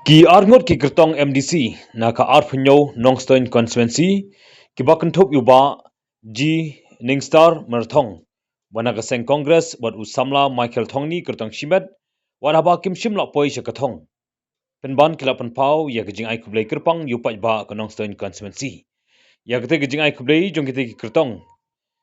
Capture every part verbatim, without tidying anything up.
Ki arngut ki kyrtong M D C na ka arphew Nongstoiñ constituency, kiba kynthup ïa u Bah G Ningstar Myrthong, ba na ka seng Congress, bad u samla Michael Thongni kyrtong shimet, wat haba kim shym lah poi sha ka thong. Pynban ki la pynpaw ïa ka jingai khublei kyrpang ïa u paidbah ka Nongstoiñ constituency. Ïa kata ka jingai khublei jong kita ki kyrtong,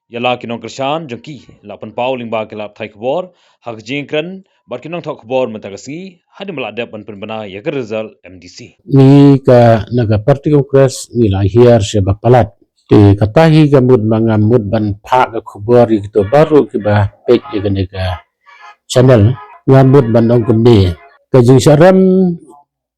ïa la ki nongkyrshan jong ki la pynpaw lyngba ki lad pathai khubor ha ka jingkren bad ki nongthoh khubor mynta ka sngi, hadien ba la dep ban pynbna ïa ka result M D C. Ngi ka, na ka party Congress ngi la hiar sha ba palat. Te kata hi ka mut ba nga mut ban phah ka khubor ïa kito baroh kiba peit ïa kane ka channel. Nga mut ban ong kumne, ka jingshah rem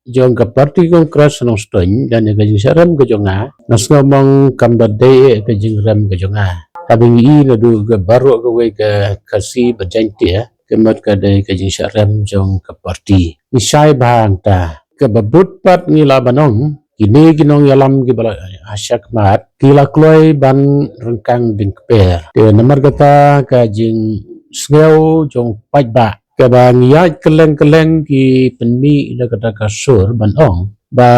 jong ka party Congress Nongstoiñ, lane ka jingshah rem ka jong nga, nga sngew mong kam da dei eh ka jingrem ka jong nga. Haba ngi ïohi naduh ka baroh kawei ka Khasi bad Jaiñtia, ka mut ka dei ka jingshah rem jong ka party. Ngi shai bha hangta. Kaba bud pat ngi lah ban ong, kine ki nongïalam kiba la ha shakhmat, ki la kloi ban ryngkang dieng kper. Te namar kata ka jingsngew jong paidbah, kaba ngi ïaid kylleng kylleng ki pynmih da kata ka sur ban ong ba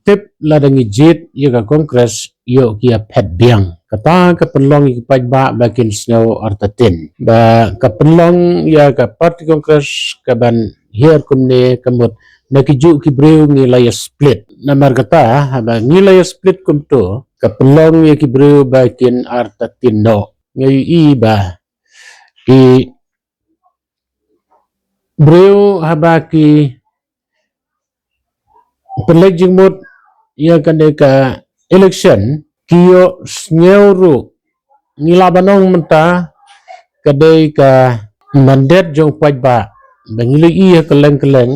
tip lada ngi jied ïa ka Congress ïoh ki ïa phet biang. Kata ka pynlong ïa ki paidbah ba kin sngew artatien. Ba ka pynlong ïa ka party Congress kaban hiar kumne ka mut na ki juh ki briew ngi la ïa split. Namar kata haba ngi la ïa split kumto, ka pynlong ïa ki briew ba kin artatien noh. Nga ïohi ba ki briew haba ki pynleit jingmut ïa kane ka election, ki ïohsngew ruh, ngi lah ban ong mynta ka dei ka mandate jong paidbah, ba ngi la ïohi ha kylleng kylleng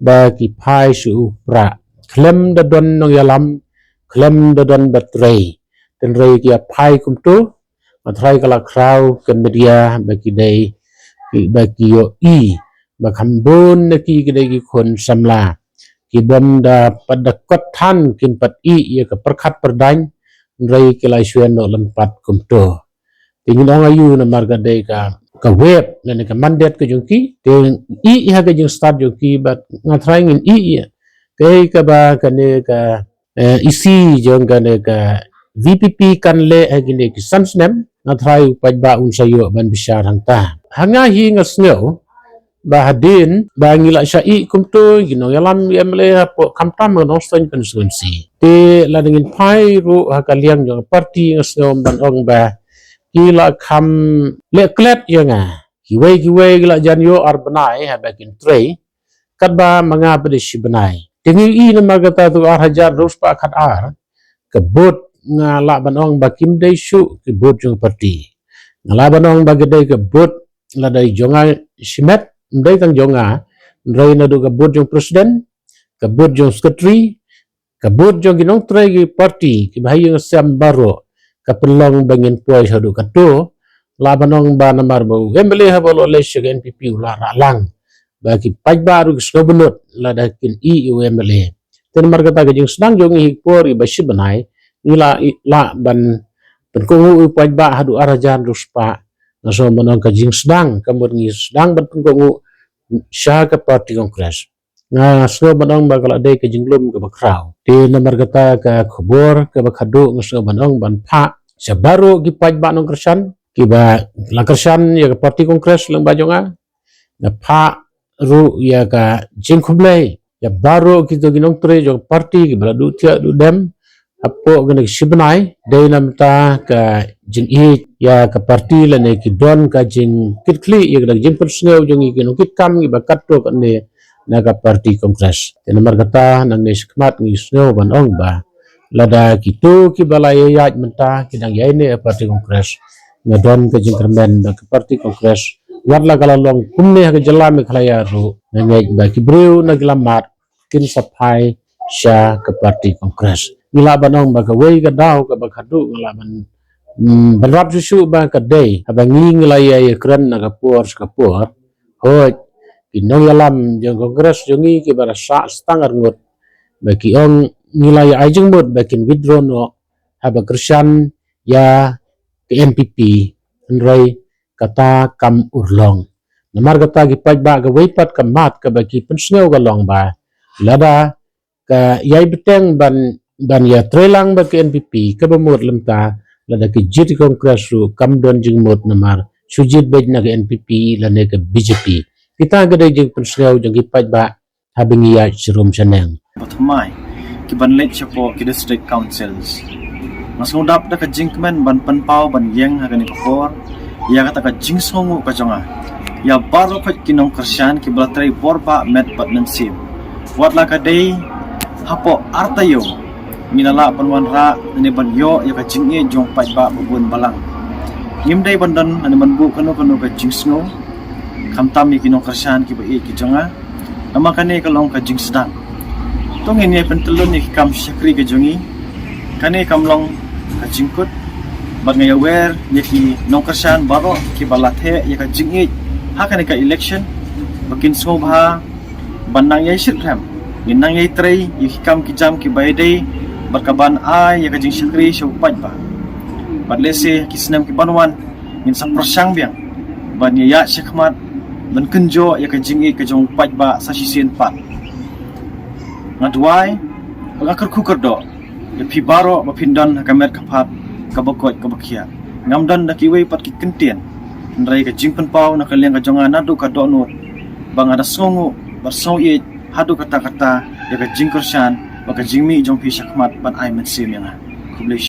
ba ki phai sha u prah. Khlem da don nongïalam, khlem da don ba trei, hynrei ki ïa phai kumto. Nga tharai ka la khraw ka media ba ki dei, ki, ba ki ïohi ba kham bun na ki ki dei ki khun samla. Ki bym da pat da kot than, kim pat ïoh ïa ka pyrkhat pyrdaiñ, hynrei ki la ïa shwai noh lem pat kumto. Te ngin ong aïu, namar ka dei ka, ka web lane ka mandate ka jong ki. Te ïohi ha ka jingstad jong ki, bad nga tharai ngin ïohi ïa kaei kaba kane ka eh, EC jong kane ka VPP kan leh ha kine ki san snem, nga tharai u paidbah un sa ïoh ban bishar hangta. Ha nga hi nga sngew ba hadien ba ngi la shah ïoh kumto, ki nongïalam MLA hapoh khamtam ha Nongstoiñ constituency. Te lada ngin phai ruh ha ka liang jong party, nga sngew ban ong ba ki la kham leh klet ïa nga. Kiwei kiwei ki la jan ïoh ar bnai haba kin trei, katba ma nga pat dei shi bnai. Te ngi ïohi namar kata tu ar hajar arspah khat ar, ka vote nga lah ban ong ba kim dei shuh ki vote jong party. Nga lah ban ong ba ki dei ka vote lada jong nga shimet, ym dei tang jong nga, hynrei naduh ka vote jong president, ka vote jong secretary, ka vote jong ki nongtrei ki party, kiba ha ïing ha sem baroh, ka pynlong ba ngin poi shaduh kato. Lah ban ong ba namar ba u MLA haba u la leit sha ka NPP u la rah lang. Ba ki paidbah ruh ki sngew bynnud lada kin ïoh ïa u MLA. Te namar kata ka jingsdang jong ngi ha ki por kiba shi bnai, ngi la, lah ban pynkohnguh ïa u paidbah haduh ar hajar arspah. Nga sngew ban ong ka jingsdang, ka mut ngi sdang ban pynkohnguh sha ka party Congress. Nga sngew ban ong ba ka la dei ka jinglum kaba khraw. Te namar kata ka khubor kaba khadduh nga sngew ban ong ban phah sha baroh ki paidbah nongkyrshan kiba la kyrshan ïa ka party Congress lyngba jong nga. Nga phah ruh ïa ka jingkhublei ïa baroh kito ki nongtrei jong ka party kiba la duh thiah duh dem hapoh kane ka shi bnai. Dei namar ka jingïeit ïa ka party lane ki don ka jingkitkhlieh ïa ka jingpynsngew jong ngi ki nongkitkam kiba katto katne na ka party Congress. Te namar kata nangne shakhmat ngi sngew ban ong ba lada kito kiba la ïaid mynta ki dang ïaineh ha party Congress, nga don ka jingkyrmen ba ka party Congress, wat la ka la long kumne ha ka jylla Meghalaya ruh, nga ngeit ba ki briew na ki lammat kin sa phai sha ka party Congress. Ngi lah ban ong ba kawei ka daw kaba khadduh nga lah ban, mm, ban rap shuh shuh ba ka dei haba ngi, ngi la ïa, ïakren na ka por sha ka por. Hooid, ki nongïalam jong Congress jong ngi kiba la sah stang arngut, ba ki ong ngi la ïa ai jingmut ba kin withdraw noh haba kyrshan ïa ka NPP, hynrei kata kam urlong. Namar kata ki paidbah, kawei pat ka mat kaba ki pynsngew ka long ba Lada ka ïai bteng ban ban ïatreilang bad ka N P P, kaba mut lymta lada ka jied ka Congress ruh kam don jingmut namar shu jied beit na ka N P P lane ka B J P. Kita ka dei jingpynsngew jong ki paidbah haba ngi ïaid sharum shaneng. Ba thymmai ki ban leit shapoh ki district councils. Nga sngewdap da ka jingkmen ban pynpaw ban ïeng ha kane ka por ïa kata ka jingsngewnguh ka jong nga ïa baroh khoit ki nongkyrshan kiba la trei bor bah met bad mynsiem. Wat la ka dei hapoh ar taïew ngi la lah ban wanrah ne ban ïoh ïa ka jingïeit jong paidbah ba bun balang. Ngim dei ban don ne ban buh kano kano ka jingsngew khamtam ïa ki nongkyrshan kiba ïeit ki jong nga. Namar kane ka long ka jingsdang. To ngin ïa pyntyllun ïa ki kam shakri ka jong ngi. Kane kam long ka jingkut bad nga ïawer ïa ki nongkyrshan baroh kiba la theh ïa ka jingïeit ha kane ka election ba kin sngewbha ban nang ïai shitrhem, ngin nang ïai trei ïa ki kam ki jam kiba ïadei bad ka ban ai ïa ka jingshakri sha u paidbah. Bad lehse ha ki snem ki ban wan ngin sa pyrshang biang ban ïa ïaid shakhmat ban kynjoh ïa ka jingïeit ka jong u paidbah sa shisien pat. Nga duwai bad nga kyrkhu kyrdoh ïa phi baroh ba phin don ha ka met ka phad kaba koit kaba khiah. Ngam don da kiwei pat ki kyntien hynrei ka jingpynpaw na ka liang ka jong nga naduh ka dohnud ba nga da sngewnguh bad sngewieit haduh katta katta ïa ka jingkyrshan bad ka jingmih jong phi shakhmat ban ai mynsiem ïa nga. Khublei